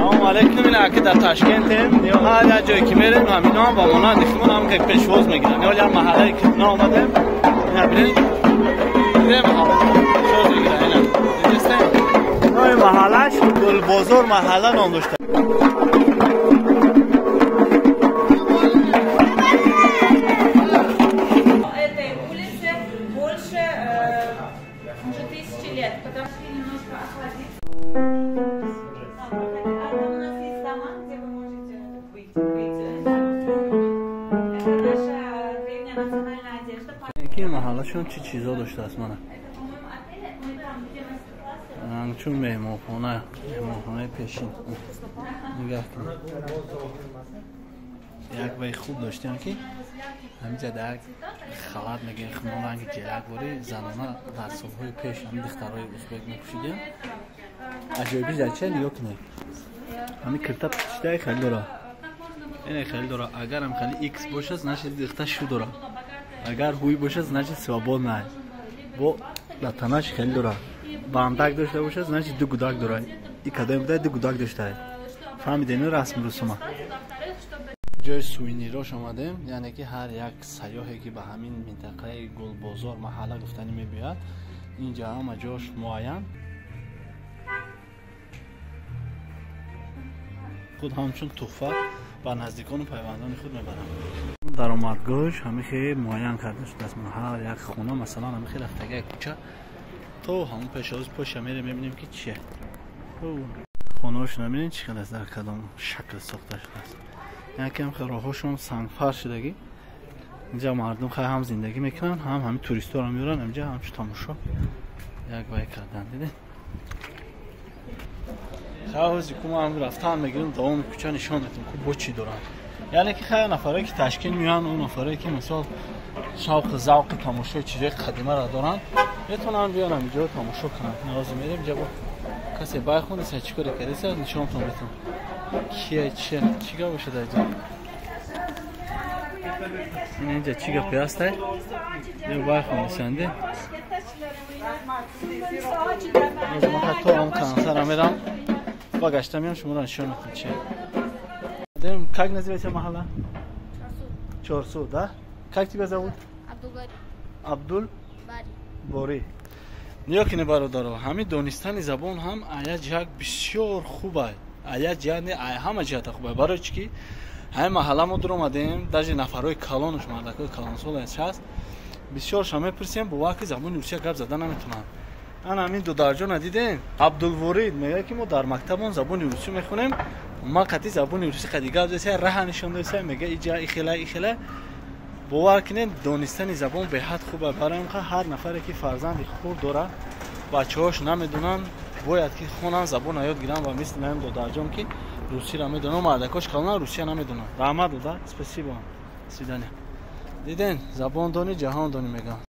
Салом алейкум, ина ки дар Ташкентем. Ҳар як ҷое ки мерем, ҳамино ҳам ба монанди худмон ҳам ки пешвоз мегиранд. Ё як маҳаллае ки наомадем, ина бинед, бинед маҳалла пешвоз мегиранд. Ина дидистем? Номи маҳаллаш Гулбозор маҳалла ном дошта. Этой улице больше уже 1000 лет, потому что немножко охладится. А там у нас есть дома, где вы можете выйти. Это наша древняя национальная одежда. Ки маҳаллашон чӣ чизо доштааст мана? Это, по-моему, отель, мы там, где мастер-классы. Чун меҳмонхона, меҳмонхонаи пешин. Нигаҳ кунед. Як вай хуб доштем ки ҳаминҷа дар як халат мегӯем хунон ранги ҷелакворӣ занона дар солҳои пеш ҳамин духтарои узбек мепӯшидем. Аҷоибиш дар чия нигоҳ кунед. Ҳамин кирта пӯшидаи хеле дора. Ине хеле дора. Агарам хеле икс бошад, значит духта шу дора. Агар ҳуй бошад, значит свободна. Бо латанаш хеле дора. Бандак дошта бошад, значит ду гудак дора. И кадоме буда ду гудак доштае. Фаҳмидем расму русума. Ҷои сувенирош омадем, яъне ки ҳар як сайёҳе ки ба ҳамин минтақаи Гулбозор маҳалла гуфтанӣ мебиёяд, инҷа ҳама ҷош муайян. Худ ҳамчун туҳфа ба наздикону пайвандони худ мебарам. Даромадгоҳш ҳамин хел муайян карда шудааст. Ҳар як хона масалан ҳамин хел рафтага як кӯча то ҳамон пешоз поша мерем, мебинем ки чие. Хонаҳошро мебинем чӣ хел аст, дар кадом шакл сохта шудааст. Якам хел роҳҳошон сангфарш шудагӣ. Инҷа мардум хай ҳам зиндагӣ мекунанд, ҳам ҳамин туристҳоро меоранд, инҷа ҳамчун тамошо як вай кардан, дидед? Хай ҳози ку мо ҳам рафтан мегирем, давоми кӯча нишон медиҳем ку бо чӣ доранд. Яъне ки хай нафарое ки Ташкент меоянд, он нафарое ки мисол шавқу завқи тамошои чизҳои қадимаро доранд, метавонанд биён ҳаминҷо тамошо кунанд. Ҳозир мерем инҷа бо касе байхондеса чӣ коре кардеса нишонтон медиҳам. Кия чия чӣ гап бошад инҷа? Ин инҷа чӣ гапе ҳастай? Ё байхондесанде? Ҳозир ман то он кансара мерам, ба гашта меям, шуморо нишон медиҳам чия. Как называется махала? Чорсу. Чорсу, да? Как тебя зовут? Абдул Бори. Нигоҳ кунед бародаро, ҳамин донистани забон ҳам ая ҷиҳат бисёр хуб аст. Ая ҷиҳат не, ҳама ҷиҳата хуб аст. Барои чӣ ки ҳамин маҳалла мо дуромадем, даже нафарҳои калонуш, мардакҳои калонсол ҳаст, бисёрша мепурсем, бовар ки забони русия гап зада наметавонанд. Ана ҳамин дударҷона дидем, Абдулворид мегӯяд ки мо дар мактабон забони русӣ мехонем, ма қати забони русӣ қади гап зеса, раҳа нишон доса, мегӯяд иҷа ихела ихела. Бовар кунед, донистани забон беҳад хуб аст. Барои ин ҳар нафаре ки фарзанди хурд дорад, бачаҳош намедонанд, бояд ки хонанд, забонро ёд гиранд ва мисли наим додарҷон ки русиро медонанд, мардакош калонанд, русия намедонанд. Раҳмат дода, спасибо. До свидания. Диден, забон дони, ҷаҳон дони мегӯянд.